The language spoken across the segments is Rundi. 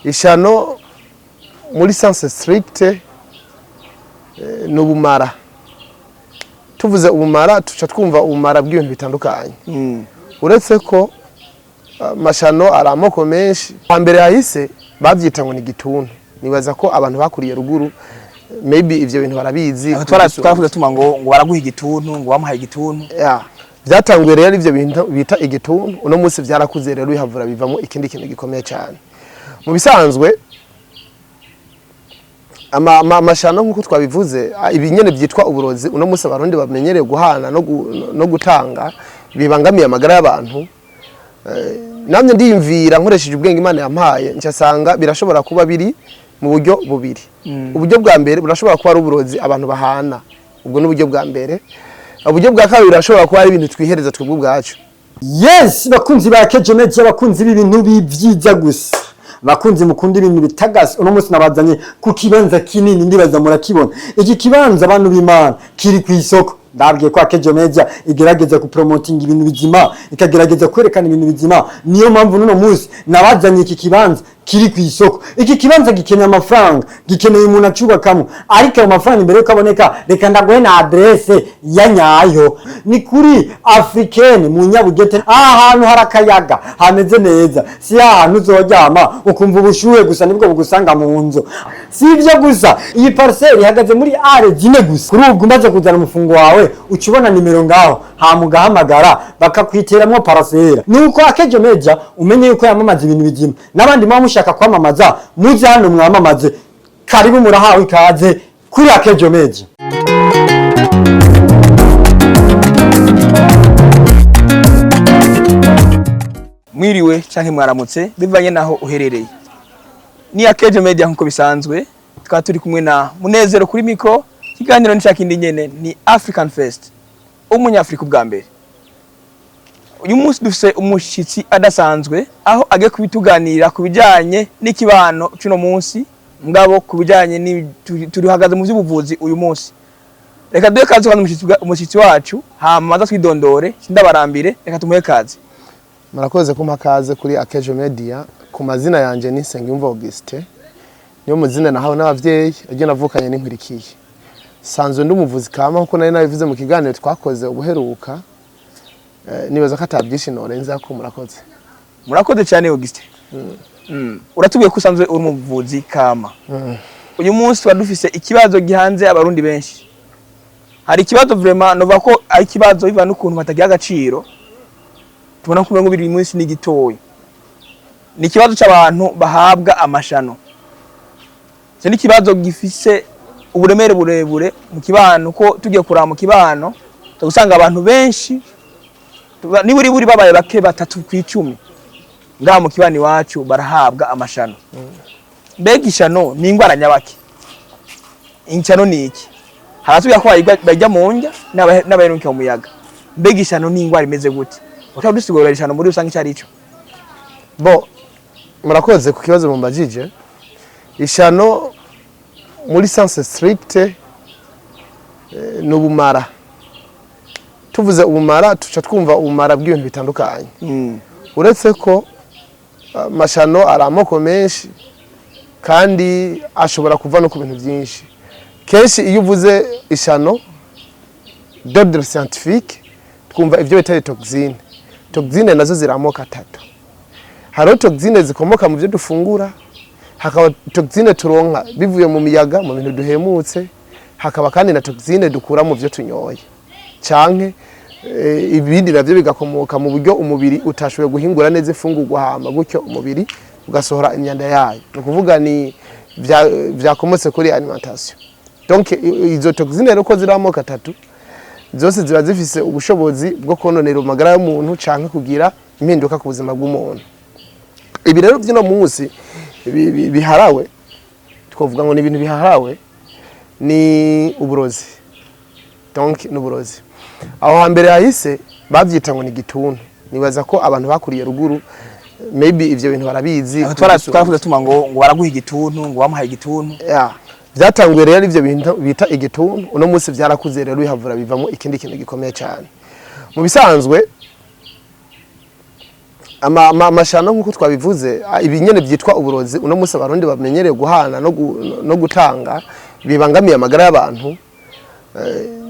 Ishano muri sens stricte ni ubumara. Tuvuze ubumara, tuca twumva ubumara bw'ibintu bitandukanye. Uretse ko amashano ari amoko menshi. Hambere hahise babyita ngo ni igituntu. Nibaza ko abantu bakuriye ruguru maybe ivyo bintu barabizi. Twarakuze tuma ngo baraguha igituntu, ngo bamuhaye igituntu. Ya, byatanguye rero ivyo bintu bita igituntu. Uno munsi vyarakuze rero, bihavura bivamo ikindi kintu gikomeye cyane. Mu bisanzwe amashano, nk'uko twabivuze, ibi nyene byitwa uburozi uno munsi Abarundi bamenyereye guhana no gutanga, bibangamiye amagara y'abantu. Namye ndiyumvira nkoresheje ubwenge Imana yampaye, ncasanga birashobora kuba biri mu buryo bubiri. Uburyo bwa mbere, burashobora kuba ari uburozi abantu bahana, ubwo ni uburyo bwa mbere. Uburyo bwa kabiri, birashobora kuba ari ibintu twihereza twebwe ubwacu. Yes, bakunzi ba Kejo Media, bakunzi b'ibintu b'ivyiza gusa, bakunzi mukunda ibintu bitagase, uno munsi nabazanye ku kibanza kinini. Ndibaza murakibona iki kibanza, abantu b'Imana, kiri ku isoko. Ndabwiye ko Akejo Media igerageza kupromotinga ibintu bizima, ikagerageza kwerekana ibintu bizima. Niyo mpamvu n'uno munsi nabazanye iki kibanza kiri ku isoko. Iki kibanza gikeneye amafaranga, gikeneye umuntu acubakamo, ariko ayo mafaranga imbere yuko aboneka, reka ndaguhe na adresse ya nyayo. Ni kuri Africaine mu Nyabugete. Aha hantu hari akayaga, hameze neza. Si ahantu uzoryama ukumva ubushuhe gusa nibwo bugusanga mu nzu. Si ibyo gusa, iyi parcelle ihagaze muri are 4 gusa. Kuri ubwo umaze kuzana umufungo wawe, uca ubona nimero ngaho, hama ugahamagara bakakwiteramwo parcelle. Nuko Akejo Media umenye yuko yamamaza ibintu bizima. N'abandi muba mushaka kwamamaza, muze hano mwamamaze. Karibu, murahawe ikaze kuri Akejo Media. Mwiriwe canke mwaramutse, bivanye naho uherereye. Ni Akejo Media nkuko bisanzwe, tukaba turi kumwe na Munezero kuri micro. Ikiganiro ni cakindi nyene, ni African First, umunyafrika ubwa mbere. Uyu munsi dufise umushitsi adasanzwe, aho agiye kubituganira ku bijanye n'ikibano c'uno munsi, mugabo ku bijanye turihagaze mu vy'ubuvuzi uyu munsi. Reka duhe kaze kandi umushitsi wacu, hama aza twidondore. Sindabarambire, reka tumuhe kaze. Murakoze kumpa kaze kuri Akejo Media. Ku mazina yanje ni Nsengiyumva Augustin, niyo muzina nahawe n'abavyeyi, iryo navukanye n'inkurikiye. Sanzwe ndi umuvuzi kama, nkuko nari nabivuze mu kiganiro twakoze ubuheruka. Nibaza ko ata byinshi norenza ko. Murakoze. Murakoze cyane, Augustin. Uratubwiye ko usanzwe uri umuvuzi kama. Uyu munsi tuba dufise ikibazo gihanze Abarundi benshi. Hari ikibazo vraiment nova ko ari ikibazo biva n'ukuntu batagira agaciro, tubona ko umengo biri munsi ni gitoyi. Ni ikibazo c'abantu bahabwa amashano. Icyo ni ikibazo gifise uburemere burebure mu kibano, ko tugiye kuraba mu kibano usanga abantu benshi niburi buri babaye bake 3 ku 10 ngaha mu kibano iwacu barahabwa amashano. Mbega ishano ni ingwara nyabaki? Ishano ni iki? Haratubwira ko bayirya mu ndya n'abaheruka mu muyaga. Mbega ishano ni ingwara imeze gute? Ushobora kudusigurira ishano muri rusange icyo ari cyo? Bo, murakoze ku kibazo mumbajije. Ishano muri sens stricte ni ubumara. Tuvuze ubumara, tuca twumva ubumara bw'ibintu bitandukanye. Uretse ko amashano ari amoko menshi kandi ashobora kuva no ku bintu byinshi. Kenshi iyo uvuze ishano d'ordre scientifique, twumva ibyo bita toxine. Toxine nazo ziri amoko atatu. Hariho toxine zikomoka mu byo dufungura, hakaba toxine turonka bivuye mu miyaga, mu bintu duhemutse, hakaba kandi na toxine dukura mu byo tunyoye, canke ibindi navyo bigakomoka mu buryo umubiri utashoboye guhingura neza ifungurwa, hama gutyo umubiri ugasohora imyanda yayo. Ni ukuvuga ni vyakomotse kuri alimentation. Donc izo toxine rero uko ziri amoko atatu, zose ziba zifise ubushobozi bwo kononera amagara y'umuntu canke kugira impinduka ku buzima bw'umuntu. Ibi rero by'uno munsi biharawe, twavuga ngo ni ibintu biharawe, ni uburozi. Donc ni uburozi. Aho hambere hahise babyita ngo ni igituntu. Nibaza ko abantu bakuriye ruguru maybe ivyo bintu barabizi. Twarakuze tuma ngo baraguha igituntu, ngo bamuhaye igituntu. Ya, byatanguye rero ivyo bintu bita igituntu. Uno munsi vyarakuze rero, bihavura bivamo ikindi kintu gikomeye cyane. Mu bisanzwe Amashano nk'uko twabivuze, ibi nyene byitwa uburozi uno munsi Abarundi bamenyereye guhana no gutanga, bibangamiye amagara y'abantu.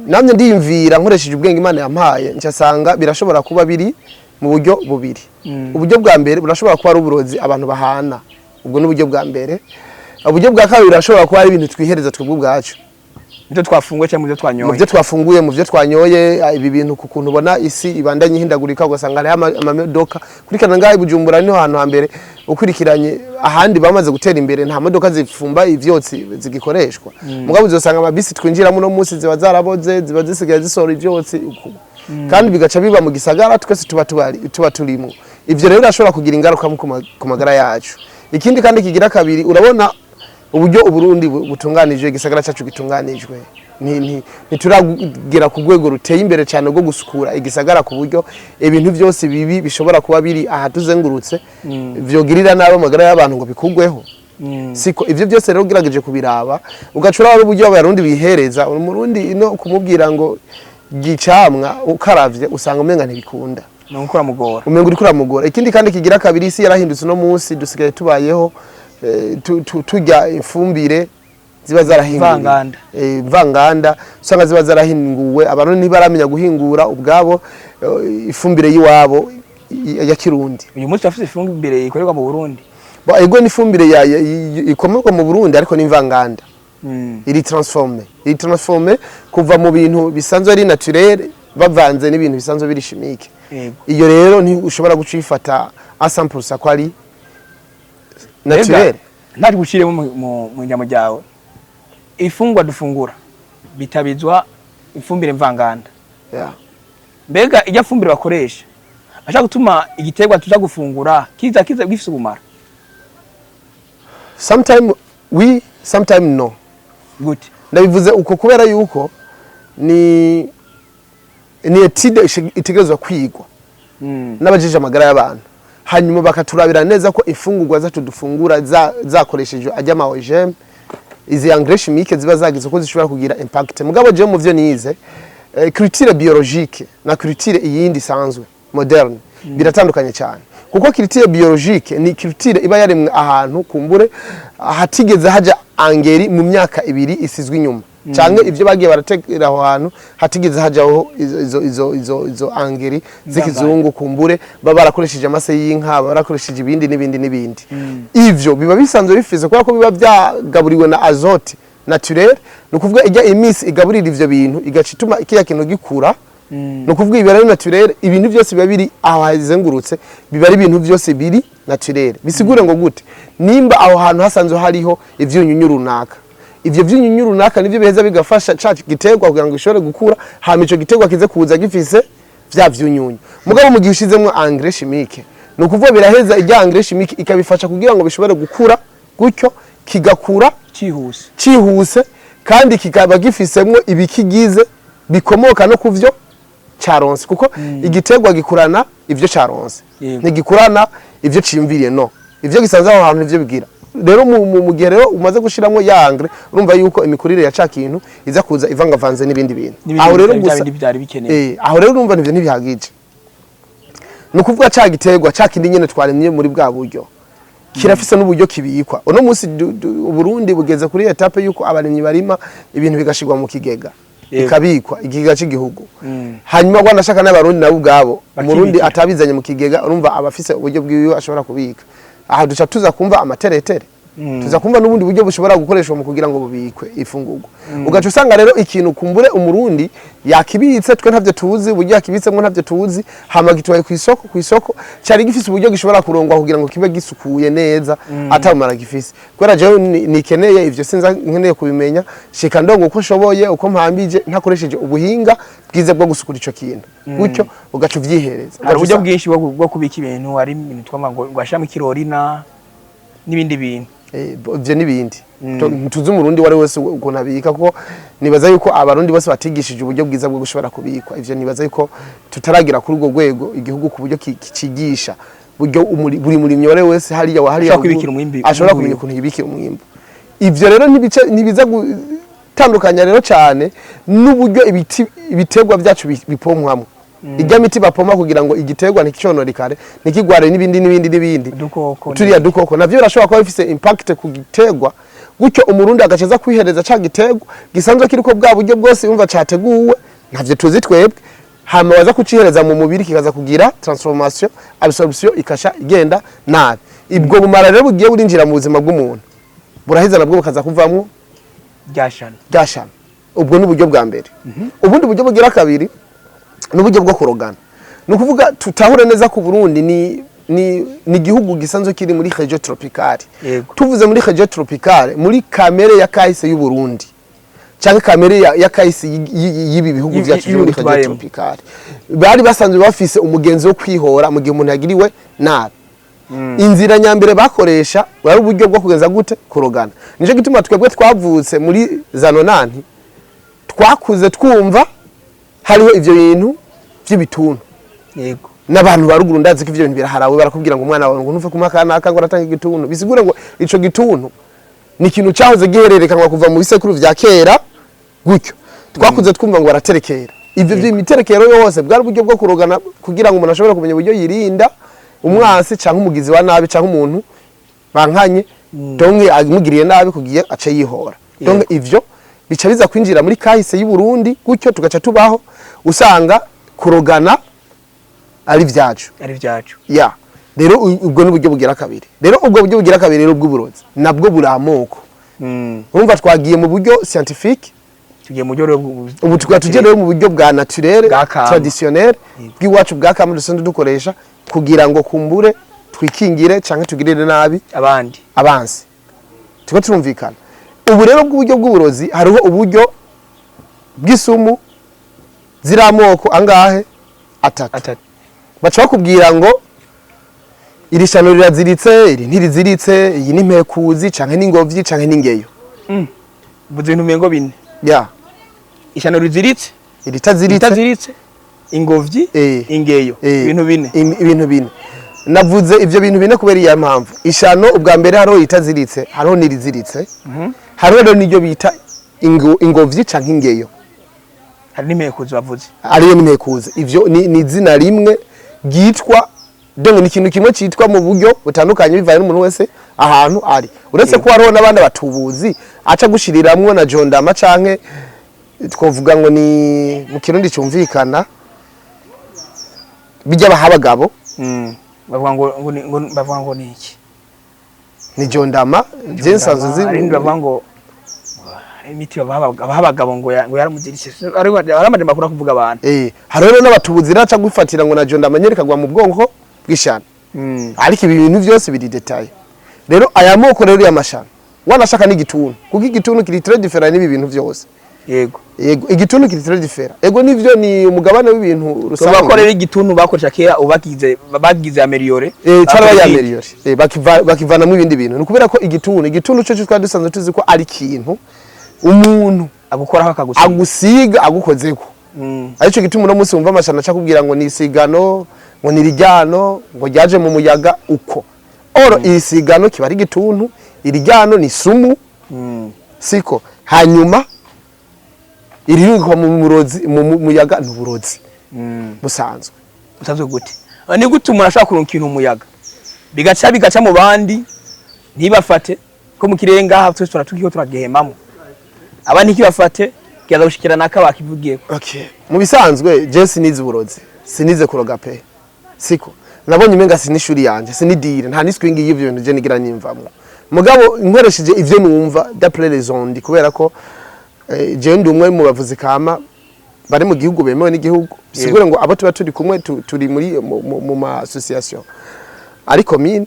Namye ndiyumvira nkoresheje ubwenge Imana yampaye, ncasanga birashobora kuba biri mu buryo bubiri. Uburyo bwa mbere, burashobora kuba ari uburozi abantu bahana, ubwo ni uburyo bwa mbere. Uburyo bwa kabiri, birashobora kuba ari ibintu twihereza twebwe ubwacu. Ibyo twafunguye cyangwa mu byo Mu twanyoye. byo twafunguye, mu byo twanyoye. Ibi bintu ku kuntu ubona isi ibandanye ihindagurika, ugasanga hariho amamodoka kurikirana ngaha i Bujumbura, niho hantu hambere ukurikiranye ahandi bamaze gutera imbere, nta modoka zifumba ivyotsi zigikoreshwa. Mugabo uzosanga amabisi twinjiramo uno munsi ziba zaraboze, ziba zisigaye zisohora ivyotsi uku. Kandi bigaca biba mu gisagara twese tuba turimo. Ivyo rero birashobora kugira ingaruka ku magara yacu. Ikindi kandi kigira kabiri, urabona uburyo Uburundi butunganijwe, igisagara cyacu gitunganijwe, ntituragera ku rwego ruteye imbere cyane rwo gusukura igisagara, ku buryo ibintu byose bibi bishobora kuba biri ahatuzengurutse vyogirira nabi amagara y'abantu ngo bikugweho. Siko ivyo byose rero ugerageje kubiraba, ugaca uraba uburyo Abarundi bihereza. Umurundi ino kumubwira ngo gicamwa ukaravye, usanga umenga ntibikunda. Ni uko uramugora. Umenga uriko uramugora. Ikindi kandi kigira kabiri, isi yarahindutse. Uno munsi dusigaye tubayeho turya ifumbire ziba zarahinguwe. Mvanganda. Mvanganda usanga ziba zarahinguwe. Abantu ntibaramenya guhingura ubwabo ifumbire y'iwabo ya kirundi. Uyu munsi turafite ifumbire ikorerwa mu Burundi. Bo, ego, ni ifumbire ikomoka mu Burundi, ariko ni imvanganda. Iri transformé kuva mu bintu bisanzwe ari naturel, bavanze n'ibintu bisanzwe biri chimique. Iyo rero ntushobora guca uyifata à 100% ko ari naturel. Ntari guciremo mu njyamo ryawe, ifungwa dufungura bitabizwa ifumbire mvanganda. Mbega ijya fumbire bakoresha ashaka gutuma igiterwa tuza gufungura kiza gifise ubumara? Sometime oui, sometime no. Gute? Ndabivuze uko kubera yuko ni étude itegerezwa kwigwa n'abajije amagara y'abantu, hanyuma bakaturabira neza ko imfungurwa zacu dufungura zakoreshejwe ajya ama OGM, izi engrais chimique ziba zagize ko zishobora kugira impact. Mugabo je mu vyo nize, culture biologique na culture iyindi isanzwe moderne biratandukanye cyane, kuko culture biologique ni culture iba yaremwe ahantu kumbure hatigeze haja engrais mu myaka 2 isizwe inyuma, canke ivyo bagiye barategera aho hantu hatigeze hajaho izo engrais z'ikizungu. Kumbure baba barakoresheje amase y'inka, baba barakoresheje ibindi n'ibindi n'ibindi. Ivyo biba bisanzwe bifise, kubera ko biba byagaburiwe na azote naturel, ni ukuvuga ijya imisi igaburira ivyo bintu, igaca ituma kiriya kintu gikura. Ni ukuvuga ibi ari naturel, ibintu byose biba biri aho hazengurutse biba ari ibintu byose biri naturel. Bisigure ngo gute? Nimba aho hantu hasanzwe hariho ivyunyunyu runaka, ivyo vyunyunyu runaka nivyo biheza bigafasha ca giterwa kugira ngo gishobore gukura, hama ico giterwa kize kuza gifise vya vyunyunyu. Mugabo mu gihe ushizemwo engrais chimique, ni ukuvuga biraheza ijya engrais chimique ikabifasha kugira ngo bishobore gukura gutyo, kigakura Cihuse. Cihuse, kandi kikaba gifisemwo ibikigize bikomoka no kuvyo caronse, kuko igiterwa gikurana ivyo caronse. Ntigikurana ivyo ciyumviriye, no ivyo gisanze aho hantu nivyo bigira. Rero mu gihe rero umaze gushiramwo ya engrais, urumva yuko imikurire ya ca kintu iza kuza ivangavanze n'ibindi bintu. N'ibindi Aho rero bitari bya gusa bindi byari bikenewe. Aho rero urumva nivyo ntibihagije. Ni ukuvuga ca giterwa ca kindi nyene twaremye muri bwa buryo kirafise n'uburyo kibikwa. Uno munsi Uburundi bugeze kuri étape yuko abarimyi barima ibintu bigashirwa mu kigega, bikabikwa, ikigega c'igihugu. Hanyuma rwanashaka n'Abarundi nabo ubwabo, Umurundi Bakibikira. atabizanye mu kigega, urumva aba afise uburyo bwiwe ashobora kubika. Aha duca tuza kumva amateretere, tuza kumva n'ubundi buryo bushobora gukoreshwa mu kugira ngo bubikwe ifungurwa. Ugaca usanga rero ikintu kumbure Umurundi yakibitse, twe ntavyo tuzi uburyo yakibitsemwo, ntavyo tuzi, hama gitwaye ku isoko. Ku isoko cari gifise uburyo gishobora kurongwa kugira ngo kibe gisukuye neza, atamara gifise. Kubera jewe nikeneye ivyo, sinza nkeneye kubimenya, shika ndongo uko nshoboye, uko mpambije, ntakoresheje ubuhinga bwiza bwo gusukura ico kintu gutyo, ugaca uvyihereza. Hari uburyo bwinshi bwo kubika ibintu, hari ibintu twama ngo ashiramo ikirorina n'ibindi bintu. Ivyo n'ibindi. Ntuzi Umurundi wari wese ukuntu abika, kuko nibaza yuko Abarundi bose batigishije uburyo bwiza bwo gushobora kubikwa ivyo. Nibaza yuko tutaragera kuri urwo rwego igihugu ku buryo kicigisha buryo buri murimyi wari wese hariya wa hariya Ashobora kwibikira umwimbi- ashobora umwimbu kumenya wiwe. ukuntu yibikira umwimbu. Ivyo rero ntibice ntibiza gutandukanya rero cyane n'uburyo ibiti ibiterwa byacu bipomwamwo. Ijya miti bapompa kugira ngo igiterwa ntikicononekare, ntikigware, n'ibindi n'ibindi n'ibindi. Udukoko. Turiya dukoko navyo birashobora kuba bifise impact ku giterwa, gutyo Umurundi agacaza kwihereza ca giterwa gisanzwe kiriko bwa buryo bwose yumva categuwe, ntavyo tuzi twebwe, hama waza kucihereza mu mubiri kikaza kugira transformation, absorption ikasha igenda nabi. Ibwo bumara rero bugiye burinjira mu buzima bw'umuntu, buraheza nabwo bukaza kuvamwo ryashana. Ryashana. Ubwo ni uburyo bwa mbere. Ubundi buryo bugira kabiri ni uburyo bwo kurogana. Ni ukuvuga tutahure neza ku Burundi ni igihugu gisanzwe kiri muri région tropicale. Tuvuze muri région tropicale, muri kamere ya kahise y'u Burundi cyangwa kamere ya kahise y'ibi bihugu byacu byo muri y'ibihugu région tubayemo. tropicale, bari basanzwe bafise umugenzi wo kwihora mu gihe umuntu yagiriwe nabi. Inzira nyambere bakoresha wari uburyo bwo kugenza gute? Kurogana. Nicyo gituma twebwe twavutse muri za nonante, twakuze twumva hariho ivyo bintu vy'ibituntu. N'abantu ba ruguru ndazi ko ivyo bintu biraharawe, barakubwira ngo umwana wawe ngo ntuve kumwe aka ngo aratanga igituntu. Bisigure ngo ico gituntu ni ikintu cyahoze gihererekanwa kuva mu bisekuru vya kera. Gutyo twakuze twumva ngo baraterekera. Ivyo vy'imiterekero yose bwari uburyo bwo kurogana kugira ngo umuntu ashobore kumenya uburyo yirinda umwansi canke umugizi wa nabi canke umuntu bankanye, donc amugiriye nabi kugiye ace yihora. Donc ivyo bica biza kwinjira muri kahise y'u Burundi, gutyo tugaca tubaho usanga kurogana ari vyacu. Ari vyacu. Ya, rero ubwo ni uburyo bugira kabiri. Rero ubwo buryo bugira kabiri rero bw'uburozi nabwo buri amoko. Urumva twagiye mu buryo scientifique. Tugiye mu buryo rero Ubu tukaba tugiye rero mu buryo bwa naturel, Bwa kama. traditionnel, bw'iwacu bwa kama dusanzwe dukoresha kugira ngo kumbure twikingire canke tugirire nabi abandi. Abansi. Turiko turumvikana? Ubu rero bw'uburyo bw'uburozi, hariho uburyo bw'isumu ziri amoko angahe? Atatu. Atatu. Baca bakubwira ngo iri shano riraziritse, iri ntiriziritse, iyi ni impekuzi canke n'ingobyi canke n'ingeyo. Buze ibintu umengo bine. Ya. Ishano riziritse, iritaziritse, itaziritse, ingobyi, ingeyo. Ibintu bine. Ibintu bine. Navuze ivyo bintu bine kubera iya mpamvu. Ishano ubwa mbere, hariho itaziritse, hariho n'iriziritse, hariho rero n'iryo bita ingovyi canke ingeyo. Hari n'impekuzi bavuze. Ariyo n'impekuzi. Ivyo ni izina rimwe ryitwa, donc ni ikintu kimwe cyitwa mu buryo butandukanye bivanye n'umuntu wese ahantu ari, uretse ko hariho n'abandi batubuzi aca gushiriramwo na jondama, canke twovuga ngo ni mu Kirundi cyumvikana bijya baha abagabo. Bavuga ngo bavuga ngo ni iki? Ni jondama, je nsanzwe nzi. Hari bavuga ngo hari imiti baha abagabo ngo ngo yaramuziritse. Ariko hari amajambo akunda kuvuga abantu. Hariho rero n'abatubuzi rero aca gufatira ngo na jondama nyene kagwa mu bwonko bw'ishano. Ariko ibi bintu byose biri détaillé. Rero aya moko rero y'amashano, wanashaka n'igituntu, kuko igituntu kiri très différent n'ibi bintu byose. Yego, igituntu kiri très différent. Ego, nivyo, ni umugabane w'ibintu Tuvuga ko rusange. rero igituntu bakoresha kera ubu bagize amélioré. Cyara amélioré, bakivanamo ibindi bintu. Ni kubera ko igituntu cyo twari dusanzwe tuzi ko ari ikintu umuntu agukoraho akagusiga. Agusiga agukozeko. Aricyo gituma uno munsi wumva amashano aca kubwira ngo ni isigano, ngo ni irijyano, ngo ryaje mu muyaga uko. Oro iri sigano kiba ari igituntu, irijyano ni sumu. Siko? Hanyuma irirungikwa mu murozi mu muyaga ni uburozi busanzwe. Usanzwe gute? Ni gute umuntu ashobora kuronka ikintu umuyaga bigaca mu bandi ntibafate, ko mu kirere ngaha twese turatugiho turagihemamo, abandi ntikibafate, kikaza gushikira naka bakivugiyeko? Okay. Mu bisanzwe je sinize uburozi, sinize kuroga pe, siko nabonye umenga sinishuri yanje, sinidire nta niswingi y'ivyo bintu je nigira nyimvamwo. Mugabo nkoresheje ivyo numva d'après les ondes, kubera ko je ndi umwe mu bavuzi kama bari mu gihugu bemewe n'igihugu, sigure ngo abo tuba turi kumwe turi muri mu ma association ari commune.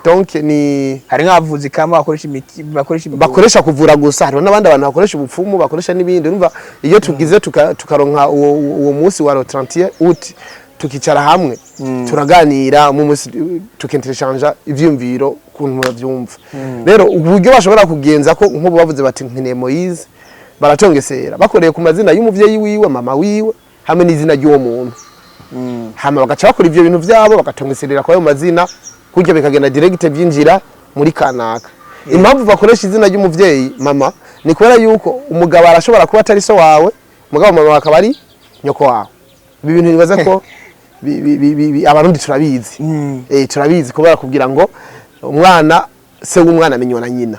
Donc ni Hari nk'abavuzi kama bakoresha imiti, bakoresha bakoresha kuvura gusa. Hariho n'abandi abantu bakoresha ubupfumu, bakoresha n'ibindi. Urumva iyo tugize tukaronka uwo munsi wa le 31 août, tukicara hamwe turaganira, mu munsi tukinterechanja ivyumviro kuntu bavyumva. Rero uburyo bashobora kugenza ko nk'ubu bavuze bati nkeneye Moise, baratongesera bakoreye ku mazina y'umuvyeyi wiwe, mama wiwe, hamwe n'izina ry'uwo muntu. Hama bagaca bakora ivyo bintu vyabo, bagatongeserera kwa ayo mazina, kurya bikagenda direct byinjira muri kanaka. Impamvu bakoresha izina ry'umuvyeyi mama ni kubera yuko umugabo arashobora kuba atari so wawe, mugabo mama akaba ari nyoko wawe. Ibi bintu nibaza ko Abarundi turabizi. Turabizi kubera kugira ngo umwana, se w'umwana amenywa na nyina.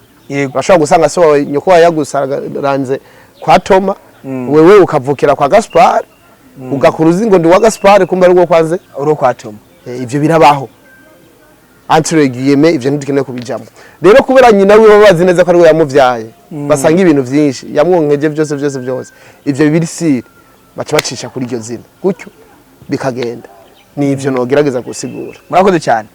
Urashobora gusanga se wawe, nyoko wawe yagusaranze kwa Toma, wewe ukavukira kwa Gaspar, ugakura uzi ngo ndi wa Gaspar, kumbe ari uwo kwanze. Uri kwa Toma. Ivyo birabaho entre guillemets, ivyo ntidukeneye kubijamo. Rero kubera nyina wiwe bazi neza ko ari we yamuvyaye, basanga ibintu vyinshi yamwonkeje byose byose byose, ivyo bibiri siri baca bacisha kuri iryo zina gutyo bikagenda. Ni ivyo nogerageza gusigura. Murakoze cyane.